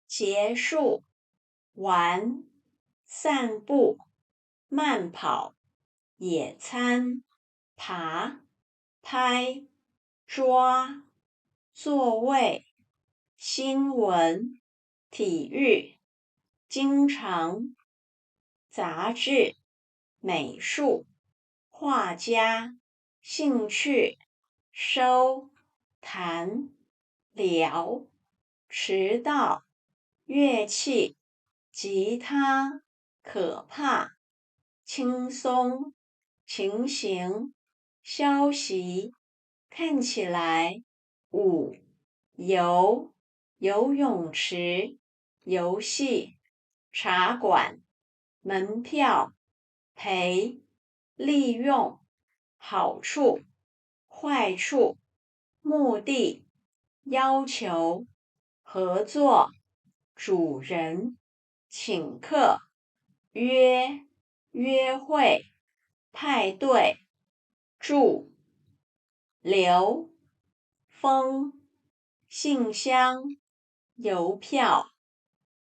結束，玩，散步，慢跑，野餐，爬，拍，抓，座位，新聞，體育，經常，雜誌，美術，畫家，興趣，收，談，聊，遲到，樂器，吉他，可怕，輕鬆，情形，消息，看起來，五，游，游泳池，遊戲，茶館，門票，陪，利用，好處，壞處，目的，要求，合作，主人，請客，約，約會，派對，住，留，風，信箱，郵票。